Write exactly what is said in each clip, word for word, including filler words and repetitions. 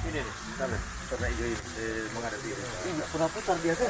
Ini nih, sana, warna hijau ini, eh, menghadap ini. Ih, pernah putar dia kan?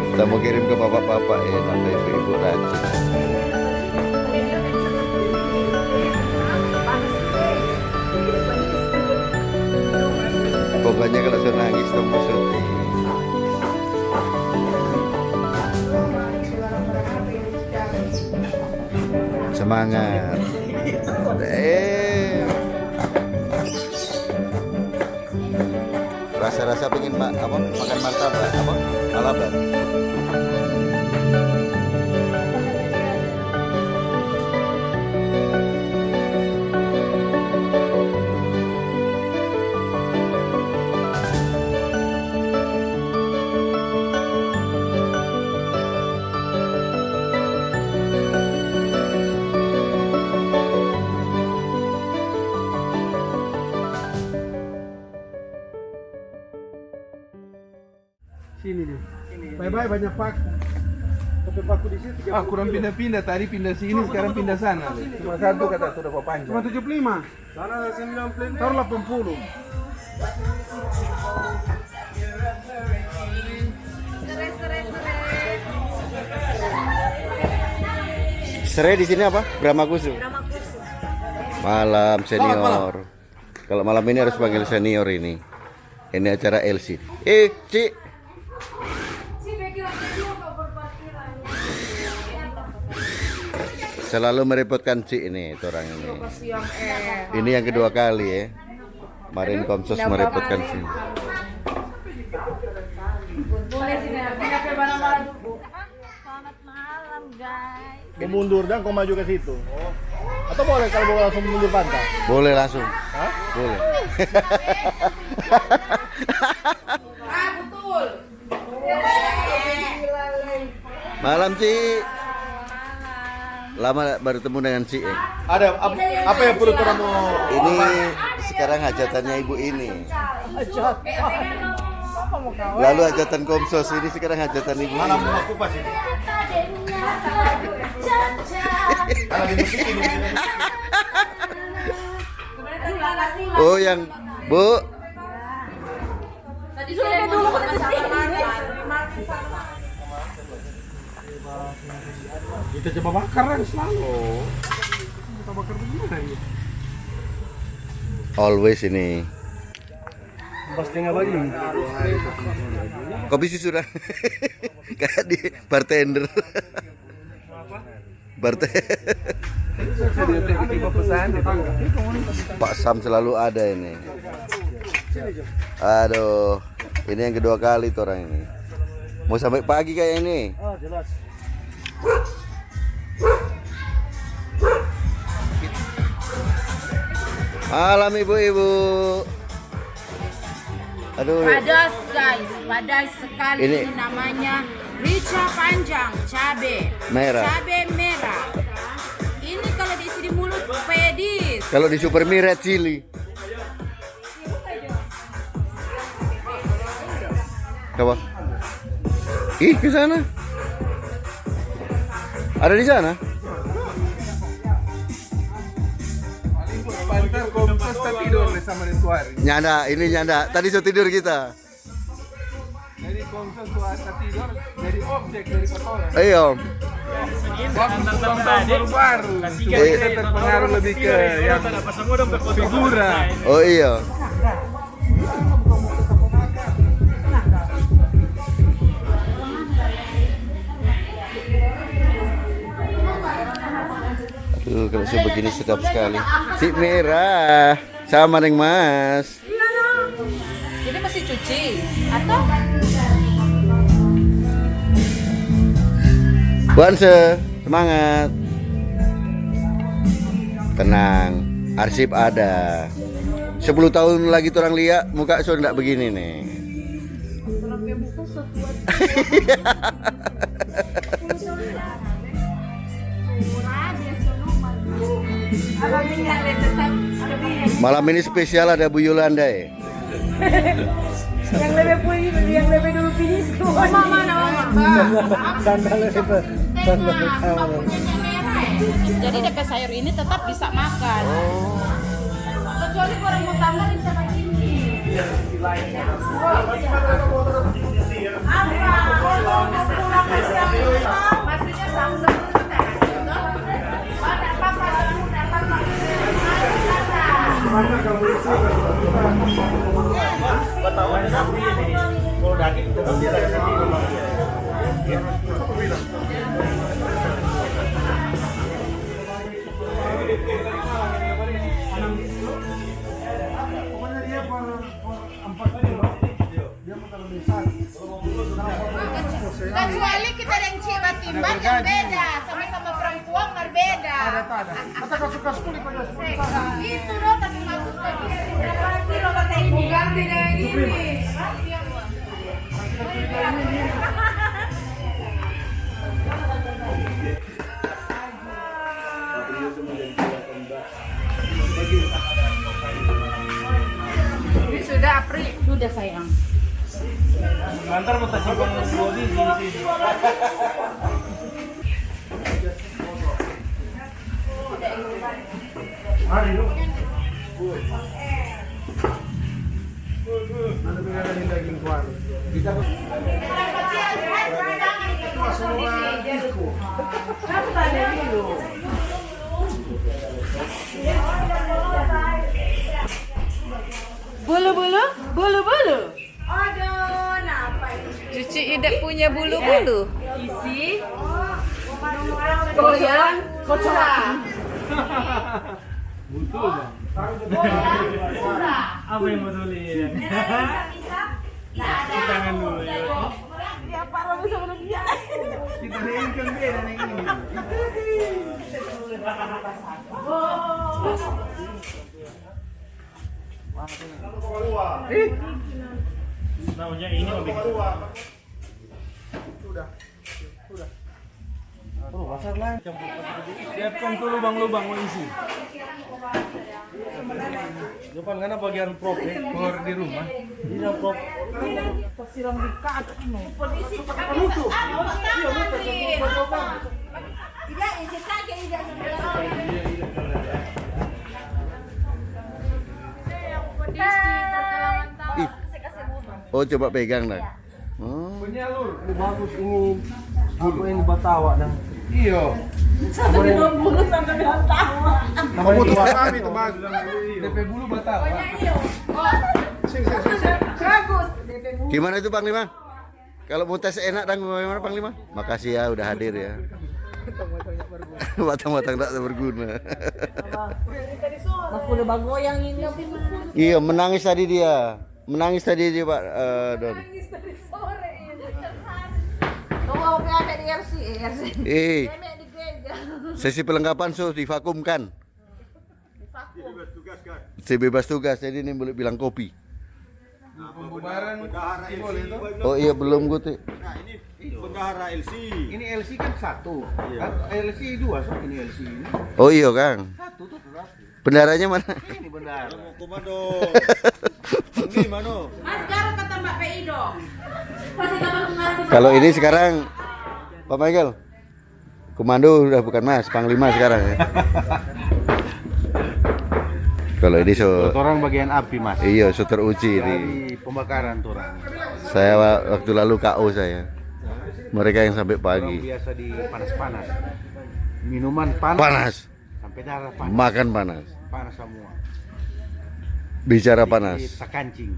Kita mau kirim ke bapak-bapak, eh, sampai ibu-ibu rajin. Pokoknya kalau sudah nangis, kamu syuting. Semangat. Eh. Rasa-rasa pengen ma-, apa, makan martabak, apa, martabak. Sini dia. Bye-bye, banyak paku. Tapi paku di situ, tiga puluh kilo. Ah, kurang pindah-pindah. Tadi pindah sini, sekarang pindah sana. Cuma satu kata sudah papanjang. Cuma tujuh puluh lima. Sana sembilan puluh lima. Taruh delapan puluh. Sere di sini apa? Brahmakusu. Brahmakusu. Malam senior. Selamat malam. Kalau malam ini harus panggil senior ini. Ini acara L C. Eh, Ci. Selalu merepotkan Ci ini, orang ini. Ini yang kedua kali, ya. Kemarin Komsos merepotkan Ci. Selamat malam, guys. Mo mundur dang, ko maju ke situ. Atau boleh kalau mau langsung mundur pantat? Boleh langsung. Hah? Boleh. Ah, betul. Malam, Ci. Lama baru temu dengan Ci, eh. Ada ap-, apa yang perlu kita mau? Ini sekarang hajatannya ibu ini. Lalu hajatan Komsos ini, sekarang hajatan ibu. Mana ini? Mau kupas ini? Ada di musik ini. Oh, yang, Bu. Sudah dulu kita di sini. Kita coba bakar kan selalu. Kita bakar begini lagi. Always ini. Pas tengah baju. Kopi susu dah. Kayak di bartender. Bartender. Pak Sam selalu ada ini. Aduh, ini yang kedua kali tuh orang ini. Mau sampai pagi kayak ini. Oh, jelas. Malam, ibu-ibu. Aduh. Padas, guys, padas sekali. Ini namanya rica panjang, cabe. Merah. Cabe merah. Ini kalau diisi di mulut, pedis. Kalau di Supermi, red chili. Coba. Ih, ke sana. Ada di sana? Paling Komsos ta tidor deh sama Rituari. Nyanda, ini nyanda. Tadi so tidur kita. Jadi Komsos so ta tidor, jadi objek dari kotoran. Iya. Waktu tukang tahun baru-baru, cuma kita terpengaruh lebih ke yang figura. Oh iya. Tuh, kalau saya begini sedap sekali. Si merah sama deng mas. Iya dong. Jadi mesti cuci atau? Wanse, semangat. Tenang, arsip ada. Sepuluh tahun lagi torang lia, muka so ndak begini nih. Malam ini spesial, ada Bu Yolanda, eh. Yang lebih pulih, yang lebih dulu finish tuh. Mama, mana mama? Sandal itu, sandal itu. Jadi depe sayur ini tetap bisa makan. Kecuali kurang mau tambah, bisa begini. Apa? Maksudnya samsung. Kecuali kita ada yang cik batimbang yang beda, sama-sama perempuan berbeda. Ada, ada. Kata kasus-kasus kulit pada itu dong, tapi maksudnya kita ganti deh ini. Ini sudah, Apri? Sudah, sayang. Antar mau kasih bang body di sini. Mari, lu. Bulu-bulu, bulu-bulu. Aduh, napa ini? Cuci Ida punya bulu-bulu. Isi. Goyang. Kocok. Betul, Bang. Apa yang betulin? Cuci tangan dulu, ya. Ya, Pak Romi sama dia. Kita main kan beda nih ini. Ih. Siapkan tuh lubang-lubang mau isi. Depan ngana bagian prop, eh, keluar di rumah. Ini yang prop. Pasiram di kaki, no. Penutup. Iya, penutup. Ih. Oh, coba pegang, dang. Hmm. Penyalur, ini bagus ini. Apa yang batawa, dang? Iyo. Sampai bilang bulu, sampai bilang tawa. Pemutus kami itu bagus. Depe bulu batawa. Sing, sing, sing, sing. Bagus, depe bulu. Gimana itu, Panglima? Kalau mau tes enak dan bagaimana, Panglima? Makasih ya, udah hadir ya. Batang-batang tak berguna. Aku udah bagoyang ini. Iya, menangis tadi dia. Menangis tadi dia, Pak, eh, Don. Nangis dari sore ini. Kamu mau apa di R C? Eh, R C. Eh. Nenek di gereja. Sesi perlengkapan so divakumkan. Divakum. Si bebas tugas, jadi ini boleh bilang kopi. Pembubaran boleh tuh. Oh iya, belum, Guti. Nah, ini bendahara L C. Ini L C kan satu. Iya. Kan L C dua, so ini L C ini. Oh iya, Kang. Satu tuh. Bendaharanya mana? Ini bendahara. Komando. Ini mana? Mas Garo kata Mbak P I dong. Kalau ini sekarang, Pak Michael, komando udah bukan Mas, Panglima sekarang ya. Kalau ini so, orang bagian api, Mas. Iya, so teruji di pembakaran tuh orang. Saya wa-, waktu lalu K O saya. Mereka yang sampai pagi. Orang biasa di panas-panas. Minuman panas. Panas. Sampai darah panas. Makan panas. Panas semua. Bicara panas. Kita kancing.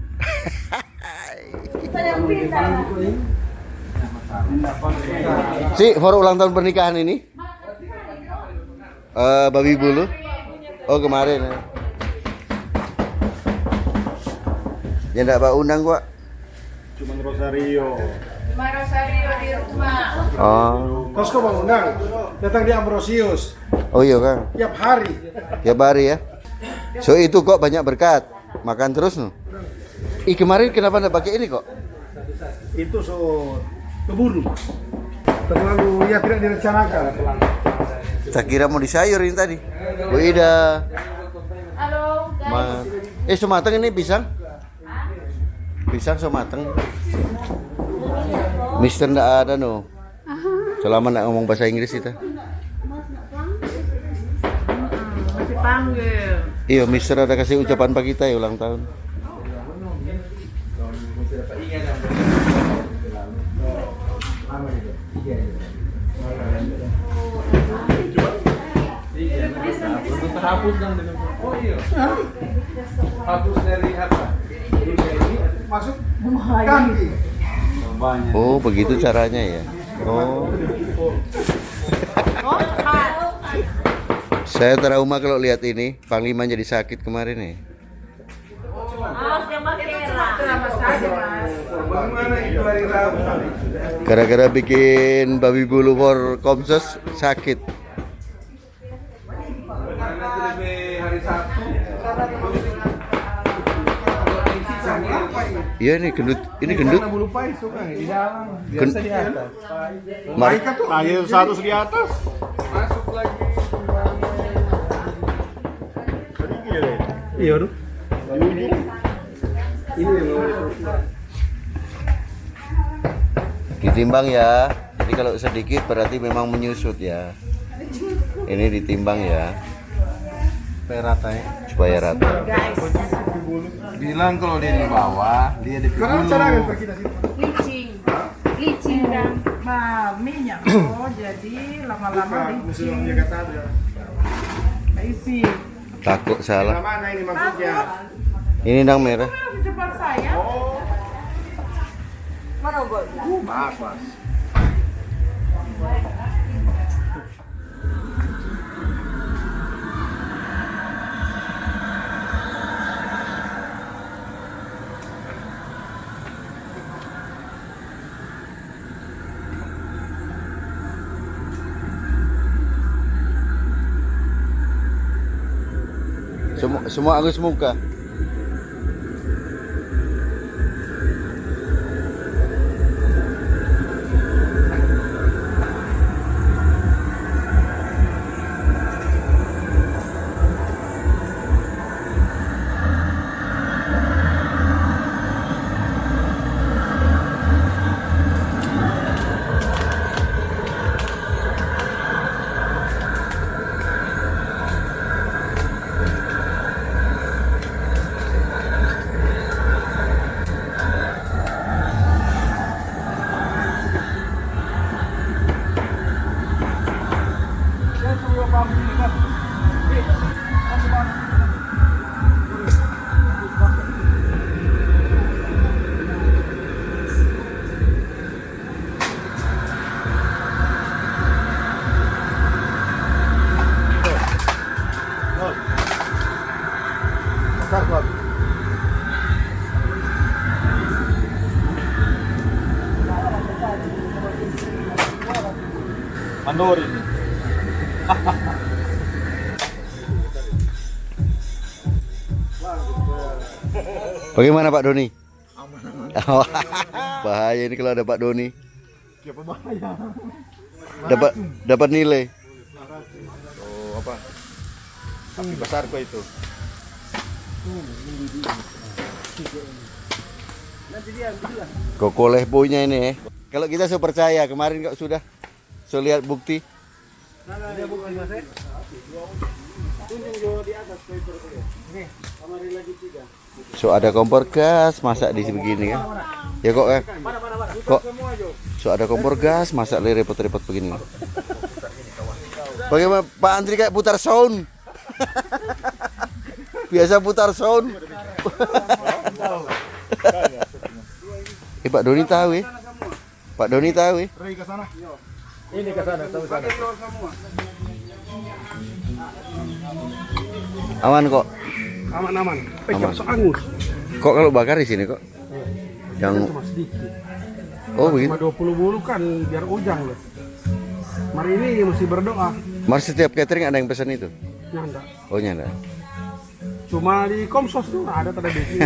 Si, for ulang tahun pernikahan ini? Eh, babi bulu? Oh, kemarin ya. Ya ndak ba undang gua. Cuman Rosario. Cuma Rosario di rumah. Oh. Kos kau bang undang, datang di Ambrosius. Oh iya, Kang. Tiap hari. Tiap hari ya. So itu kok banyak berkat. Makan terus no. Ih, kemarin kenapa ndak pakai ini kok? Itu so keburu. Terlalu, ya, tidak direncanakan. Tak kira mau di sayur ini tadi. Bu Ida. Halo. Ma-, eh, so mateng ini pisang? Pisang so mateng. Mister ndak ada, no. Selama ndak ngomong bahasa Inggris kita. Masih panggil. Iya, Mister ada kasih ucapan pa kita ya ulang tahun. Hapus dong dulu. Oh iya. Hapus dari apa? Masuk kaki. Banyak. Oh, begitu caranya ya. Oh. Saya trauma kalau lihat ini, Panglima jadi sakit kemarin nih. Gara-gara bikin babi bulu for Komsos sakit. Iya, ini gendut, ini gendut. Bulu pai suka di dalam. Biasa di atas. Mari. Tanya seratus di atas. Masuk lagi. Iya, aduh. Ini yang mau. Ditimbang ya. Jadi kalau sedikit berarti memang menyusut ya. Ini ditimbang ya. Supaya rata ya. Supaya rata. Bilang kalau dia di bawah, dia di licin. Licin kan? Maminya. Oh, jadi lama-lama licin. Isi. Takut salah. Yang mana ini maksudnya? Ini yang merah. Di depan saya. Oh. Mana, Bos? Uh, mas, mas. Semua, semua Agus muka. Mandor ini. Bagaimana, Pak Doni? Aman, aman. Bahaya ini kalau ada Pak Doni. Siapa bahaya? Dapat, dapat nilai. Oh, apa? Sapi besar kok itu. Kok koleh punya ini, eh. Kalau kita so percaya, kemarin kok sudah so lihat bukti. So ada kompor gas, masak di begini kan? Ya kok kan? Kok so ada kompor gas, masak le repot-repot begini kan? Bagaimana Pak Andri kayak putar sound? Biasa putar sound. Eh, Pak Doni tahu ya? Pak Doni tahu ya? Ini ke sana, tahu sana. Aman kok? Aman, aman. Eh, aman. Jangan sok angus. Kok kalau bakar di sini kok? Yang cuma sedikit. Oh, begitu. Cuma dua puluh bulu kan biar ujang loh. Hari ini masih berdoa. Mar setiap catering ada yang pesan itu? Nyanda. Oh, nyanda. Cuma di Komsos tuh ada tradisi.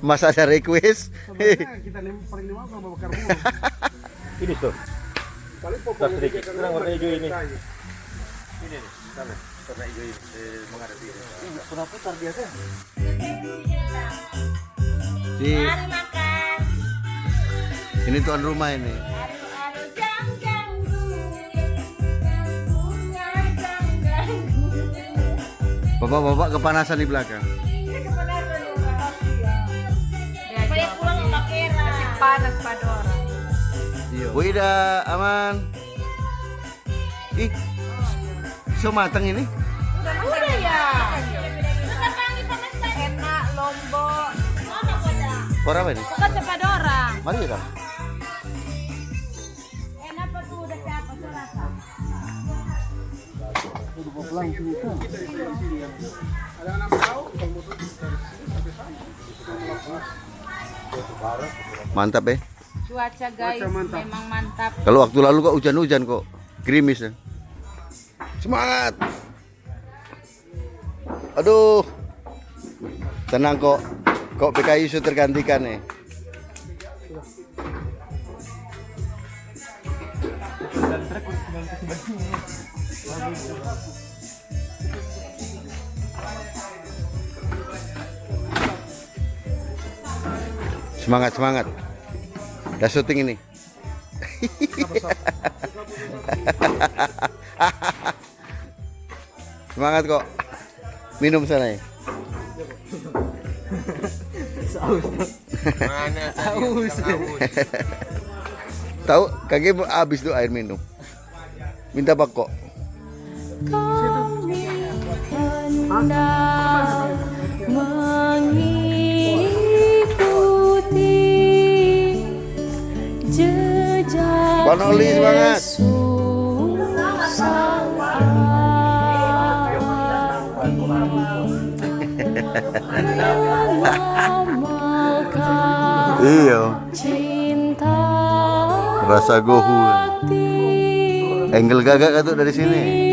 Mas ada request. Sebenarnya kita nih paling lima kalau bakar bulu. Ini tuh. Paling populer sedikit. Kurang warna hijau ini. Ini nih, sana. Di, mari makan. Ini tuan rumah ini. Bapak-bapak kepanasan di belakang. Panas pa dorang. Iya. Bu Ida, aman. Ih, so matang ini? Udah ya. Enak, lombok. Orang apa ini? Bukan sepadora. Mari kita. Enak apa tuh udah siapa tuh rasa? Mantap, eh. Cuaca, guys, memang mantap. Kalau waktu lalu kok hujan-hujan kok, gerimis ya. Semangat. Aduh. Tenang kok. Kok P K I su tergantikan nih. Semangat, semangat. Dah syuting ini. Semangat kok. Minum sana ya. Mana tadi yang haus? Tahu, kage habis tuh air minum. Minta bako. Kami hendak mengikuti jejak Bang Oli, semangat. Yesus. Iyo. Rasa gohu. Angle gagak ka tu dari sini?